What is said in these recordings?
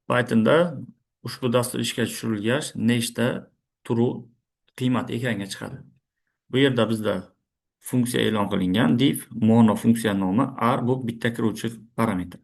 Pythonda ushbu dastur ishga tushirilgach, nechta true qiymat ekranga chiqadi? Bu yerda bizda funksiya e'lon qilingan, def mono funksiya nomi, r bu bitta kiruvchi parametr.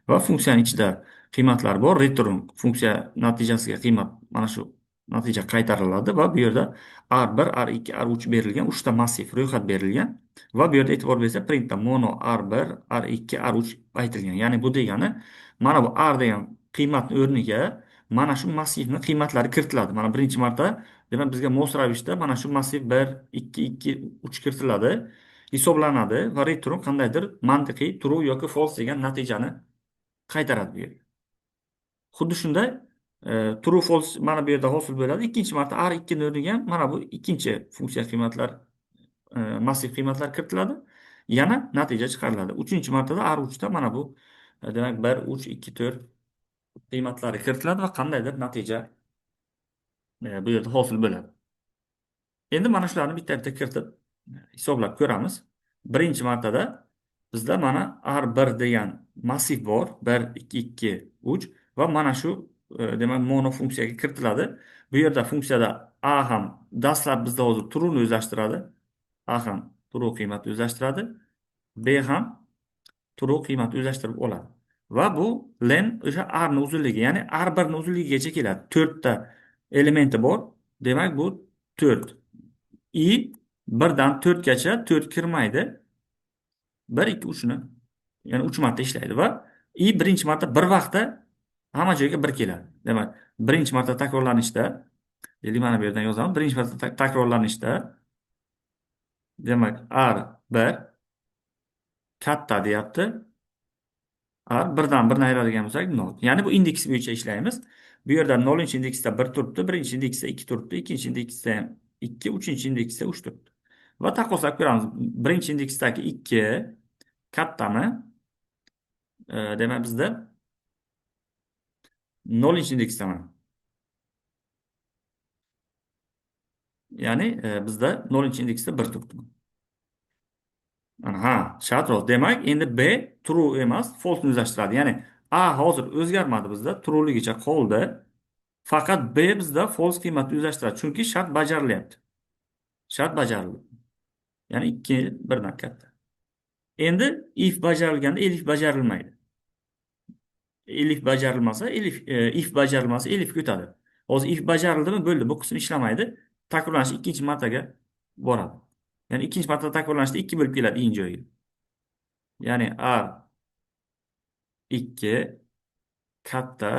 Va funksiyaning ichida qiymatlar bor. Return funksiya natijasiga qiymat, mana shu natija qaytariladi va bu yerda r1, r2, r3 berilgan, 3 ta massiv ro'yxat berilgan va bu yerda e'tibor bersa, printda mono r1, r2, r3 aytilgan. Ya'ni bu degani mana bu r degan qiymatni o'rniga mana shu massivni qiymatlari kiritiladi. Mana birinchi marta, demak, bizga mos ravishda mana shu massiv 1, 2, 2, 3 kiritiladi, hisoblanadi va return qandaydir mantiqiy true yoki false degan natijani qaytaradi bu yerga. Xuddi shunday true false mana bu yerda hosil bo'ladi. Ikkinchi marta r2 ni o'rniga ham mana bu ikkinchi funksiya qiymatlar, massiv qiymatlar kiritiladi. Yana natija chiqariladi. Uchinchi martada r3 da mana bu demak 1, 3, 2, 4 qiymatlari kiritiladi va qandaydir natija bu yerda hosil bo'ladi. Endi mana shularni bitta-bitta kiritib hisoblab ko'ramiz. Birinchi martada bizda mana R1 degan massiv bor. 1, 2, 2, 3 va mana shu demak mono funksiyaga kiritiladi. Bu yerda funksiyada a ham dastlab bizda hozir true'ni o'zlashtiradi. A ham true qiymatni o'zlashtiradi. B ham true qiymatni o'zlashtirib oladi. Va bu len o'sha r ni uzunligi, ya'ni r1 ni uzunligigacha keladi. 4 ta elementi bor. Demak, bu 4. I 1 dan 4 gacha 4 kirmaydi. 1, 2, 3 ni, ya'ni 3 marta ishlaydi va i birinchi marta bir vaqtda hamma joyga 1 keladi. Demak, birinchi marta takrorlanishda, deylik, mana bu yerdan yozaman. Birinchi marta takrorlanishda, demak, r 1 katta deyapti. R birdan birni ayiradigan bo'lsak 0. Ya'ni bu indeks bo'yicha ishlaymiz. Bu yerda 0-indeksda 1 turibdi, birinchi indeksda 2 turibdi, ikkinchi indeksda ham 2, uchinchi indeksda 3 turibdi. Va taqqoslab ko'ramiz. Birinchi indeksdagi 2 kattami? Demak, bizda 0-indeksda mana. Ya'ni bizda 0-indeksda 1 turibdi. Mana, ha, shart rost. Demak, endi B true emas, false o'zlashtiradi. Ya'ni A hozir o'zgarmadi bizda, trueligicha qoldi. Faqat B bizda false qiymatni o'zlashtiradi, chunki shart bajarilyapti. Shart bajarildi. Ya'ni 2 birdan katta. Endi if bajarilganda elif bajarilmaydi. Elif bajarilmasa, elif if bajarilmasa elifga o'tadi. Hozir if bajarildimi, bo'ldi, bu qism ishlamaydi. Takrorlanish ikkinchi martaga boradi. Ya'ni ikkinchi marta takrorlanishda 2 bo'lib keladi in joyiga. Ya'ni r 2 katta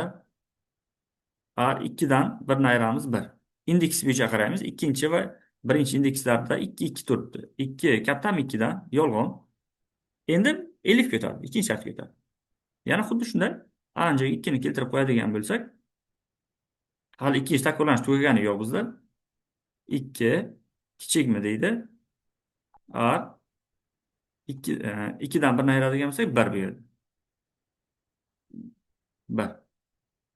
r 2 dan 1 ni ayiramiz, 1. Indeks bo'yicha qaraymiz. Ikkinchi va birinchi indekslarda 2 2 turibdi. 2 kattami 2 dan? Yolg'on. Endi elif o'tadi, ikkinchi shartga o'tadi. Yana xuddi shunday a joyiga 2 ni keltirib qo'yadigan bo'lsak, hali ikkinchi takrorlanish tugagani yo'q bizda. 2 kichikmi deydi. R 2 2 dan 1 ni ayiradigan bo'lsak 1 bu yerda. 1.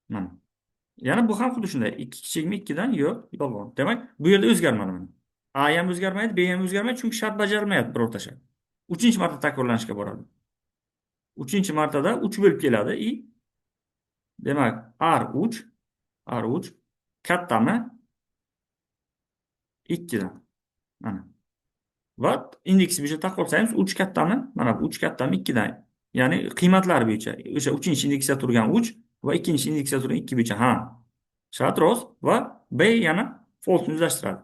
Mana. Yana bu ham xuddi shunday. 2 kichikmi 2 dan? Yo'q, yolg'on. Demak, bu yerda o'zgarmadi mana. A ham o'zgarmaydi, B ham o'zgarmaydi, chunki shart bajarilmayapti birorta shart. Uchinchi marta takrorlanishga boradi. Uchinchi martada 3 bo'lib keladi i demak R 3, R 3 kattami 2 dan. Mana. Va indeks bo'yicha taqqoslaymiz, 3 kattami? Mana bu 3 kattami 2 dan. Ya'ni qiymatlar bo'yicha o'sha uchinchi indeksda turgan 3 va ikkinchi indeksda turgan 2 bo'yicha, ha. Shart rost va B yana false o'zlashtiradi.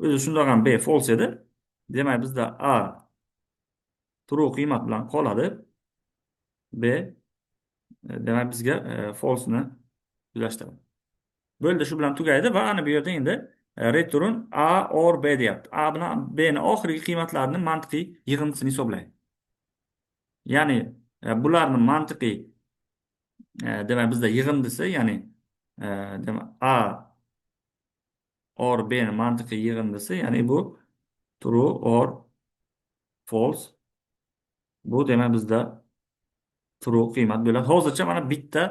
O'zi shundoq ham B false edi. Demak, bizda A true qiymat bilan qoladi. B demak bizga false'ni o'zlashtiradi. Bo'ldi, shu bilan tugaydi va ana bu yerda endi return A or B deyapti. A bilan B ni oxirgi qiymatlarini mantiqiy yig'indisini hisoblaydi. Ya'ni bularni mantiqiy demak bizda yig'indisi, ya'ni demak A or B ni mantiqiy yig'indisi, ya'ni bu true or false. Bu demak bizda true qiymat bo'ladi. Hozircha mana bitta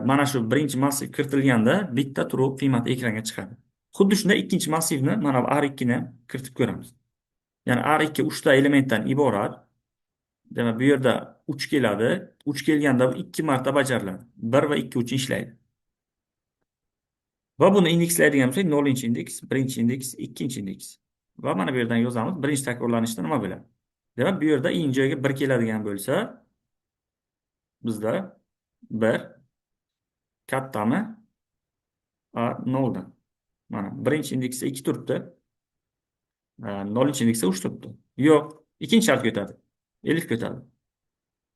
mana shu birinchi massiv kiritilganda bitta true qiymat ekranga chiqadi. Xuddi shunday ikkinchi massivni, mana bu R2 ni kiritib ko'ramiz. Ya'ni R2 uchta elementdan iborat. Demak, bu yerda 3 keladi. 3 kelganda bu 2 marta bajariladi. 1 va 2 uchun ishlaydi. Va buni indekslaydigan bo'lsak, 0-indeks, 1-indeks, 2-indeks. Va mana bu yerdan yozamiz. Birinchi takrorlanishda nima bo'ladi? Demak, bu yerda i joyiga 1 keladigan bo'lsa, bizda 1 kattami? A 0dan. Mana birinchi indeksda 2 turibdi. 0-indeksda 3 turibdi. Yo'q, ikkinchi shartga o'tadi. Elif o'tadi.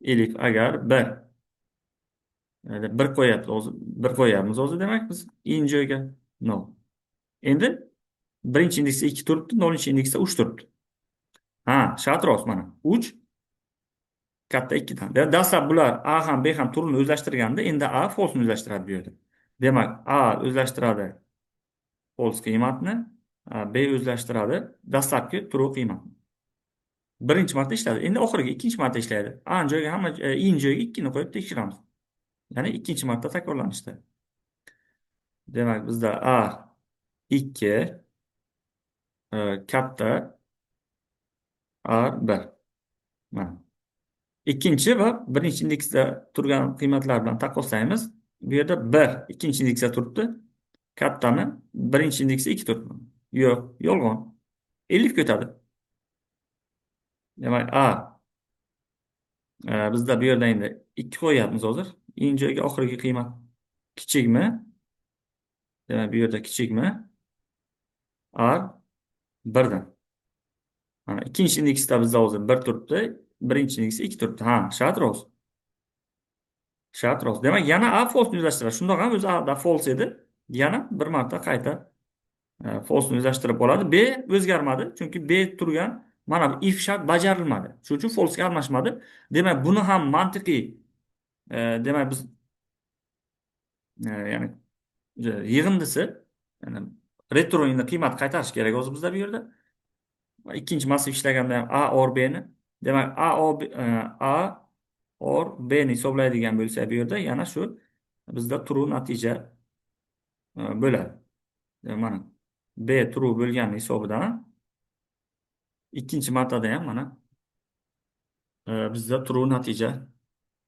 Elif agar 1 1 qo'yapti hozir, 1 qo'yapmiz hozir, demak biz in joyiga 0. Endi birinchi indeksda 2 turibdi, 0-indeksda 3 turibdi. Ha, shart rost mana. 3 katta 2 dan. Dastlab bular A ham B ham trueni o'zlashtirganda, endi A false'ni o'zlashtiradi bu yerda. Demak, A o'zlashtiradi false qiymatni, B o'zlashtiradi dastlabki true qiymatni. Birinchi marta ishladi. Endi oxirgi ikkinchi marta ishlaydi. A joyiga hamma in joyiga 2 ni qo'yib tekshiramiz. Ya'ni ikkinchi marta takrorlanishda. Demak, bizda A 2 katta A 1. Mana. Ikkinchi va birinchi indeksda turgan qiymatlar bilan taqqoslaymiz. Bu yerda 1 ikkinchi indeksda turibdi. Kattami? Birinchi indeksda 2 turibdi. Yo'q, yolg'on. Elif o'tadi. Demak, A bizda bu yerda endi 2 qo'yyapmiz hozir. In joyiga oxirgi qiymat kichikmi? Demak, bu yerda kichikmi? R 1dan. Mana ikkinchi indeksda bizda hozir 1 turibdi, birinchi indeksda 2 turibdi. Ha, shart rost. Shart rost. Demak, yana A false o'zlashtiradi. Shundoq ham o'zi A da false edi. Yana bir marta qayta false'ni o'zlashtirib oladi. B o'zgarmadi, chunki B turgan mana bu if shart bajarilmadi. Shuning uchun false'ga almashmadi. Demak, buni ham mantiqiy demak biz ya'ni yig'indisi, ya'ni return endi qiymat qaytarish kerak hozir bizda bu yerda. Ikkinchi massiv ishlaganda ham A or B ni, demak A O B, A or B ni hisoblaydigan bo'lsak, bu yerda yana shu bizda true natija bo'ladi. Demak, mana B true bo'lgani hisobidan ikkinchi martada ham mana bizda true natija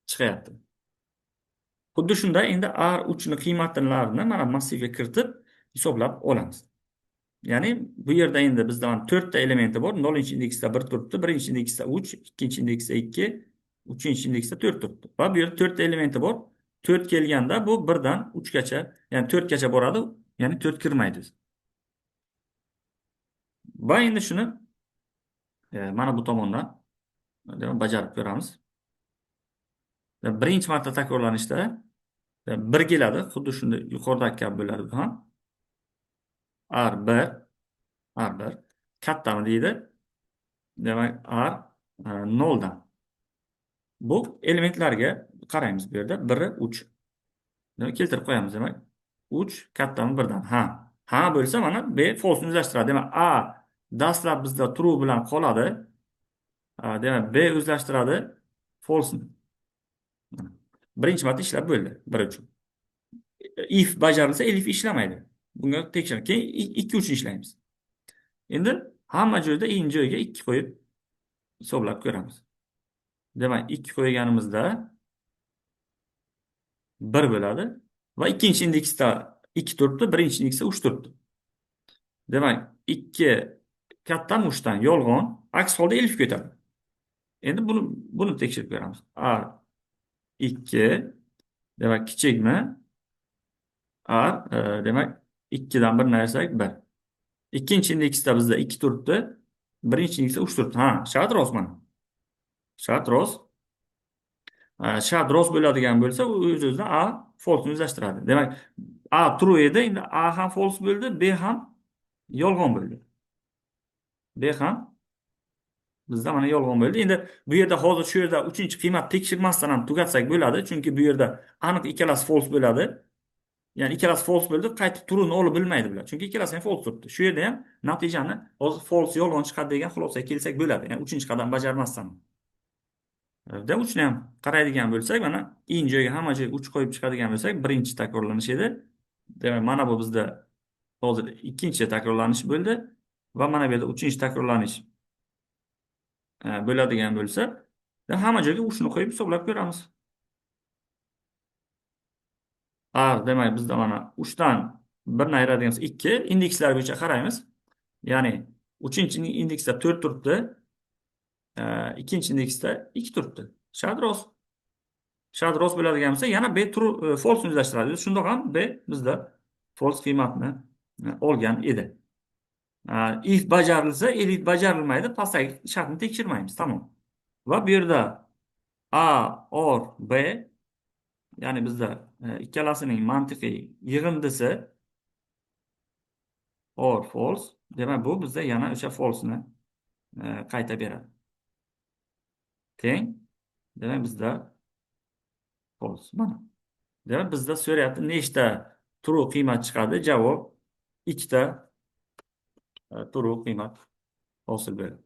chiqyapti. Xuddi shunday endi R3 ni qiymatlarini mana massivga kiritib hisoblab olamiz. Ya'ni bu yerda endi bizda mana to'rtta elementi bor. 0-indeksda 1 turibdi, birinchi indeksda 3, ikkinchi indeksda 2, uchinchi indeksda 4 turibdi. Va bu yerda to'rtta elementi bor. 4 kelganda bu 1dan 3 gacha, ya'ni 4 gacha boradi, ya'ni 4 kirmaydi. Va endi shuni mana bu tomondan demak bajarib ko'ramiz. Birinchi marta takrorlanishda 1 keladi, xuddi shunday yuqoridagi kabi bo'ladi bu ham. R1 R1 kattami deydi. Demak, R 0 dan. Bu elementlarga qaraymiz bu yerda 1 3. Demak, keltirib qo'yamiz, demak 3 kattami 1 dan. Ha. Ha bo'lsa, mana B false o'zlashtiradi. Demak, A dastlab bizda true bilan qoladi. Demak, B o'zlashtiradi false. Birinchi marta ishlab bo'ldi 1 uchun. If bajarilsa, elif ishlamaydi. Bunga tekshirib, keyin 2 uchun ishlaymiz. Endi hamma joyda in joyiga 2 qo'yib hisoblab ko'ramiz. Demak, 2 qo'yganimizda 1 bo'ladi va ikkinchi indeksda 2 turibdi, birinchi indeksda 3 turibdi. Demak, 2 kattami 3 dan? Yolg'on. Aks holda elif ketadi. Endi buni tekshirib ko'ramiz. A 2, demak, kichikmi? A demak 2 dan 1 ayirsak 1. Ikkinchi indeksda bizda 2 turibdi. Birinchi indeksda 3 turibdi. Ha, shart rost mana. Shart rost. Shart rost bo'ladigan bo'lsa, u o'z-o'zidan A false'ni o'zlashtiradi. Demak, A true edi, endi A ham false bo'ldi, B ham yolg'on bo'ldi. B ham bizda mana yolg'on bo'ldi. Endi bu yerda hozir shu yerda uchinchi qiymat tekshirmasdan ham tugatsak bo'ladi, chunki bu yerda aniq ikkalasi false bo'ladi. Ya'ni ikkalasi false bo'ldi, qaytib true'ni olib bilmaydi bular. Chunki ikkalasi ham false turibdi. Shu yerda ham natijani hozir false, yolg'on chiqadi degan xulosaga kelsak bo'ladi. Ya'ni uchinchi qadam bajarmasdan. Da uchni ham qaraydigan bo'lsak, mana in joyiga hamma joyga 3 qo'yib chiqadigan bo'lsak, birinchi takrorlanish edi. Demak, mana bu bizda hozir ikkinchi takrorlanish bo'ldi va mana bu yerda uchinchi takrorlanish bo'ladigan bo'lsa, Hamma joyga 3 ni qo'yib hisoblab ko'ramiz. Ar demak, bizda mana 3 dan 1 ni ayiradigan bo'lsa 2, indekslar bo'yicha qaraymiz. Ya'ni 3 indeksda 4 turibdi. Ikkinchi indeksda 2 turibdi. Shart rost. Shart rost bo'ladigan bo'lsa, yana B true, false o'zlashtiradi. Shundoq ham B bizda false qiymatni olgan edi. If bajarilsa, elif bajarilmaydi, pastdagi shartni tekshirmaymiz. Tamom. Va bu yerda A or B, ya'ni bizda ikkalasining mantiqiy yig'indisi or false, demak, bu bizda yana o'sha false'ni qayta beradi. Teng. Demak, bizda false. Mana. Demak, bizda so'rayapti, nechta true qiymat chiqadi? Javob ikkita true qiymat hosil beradi.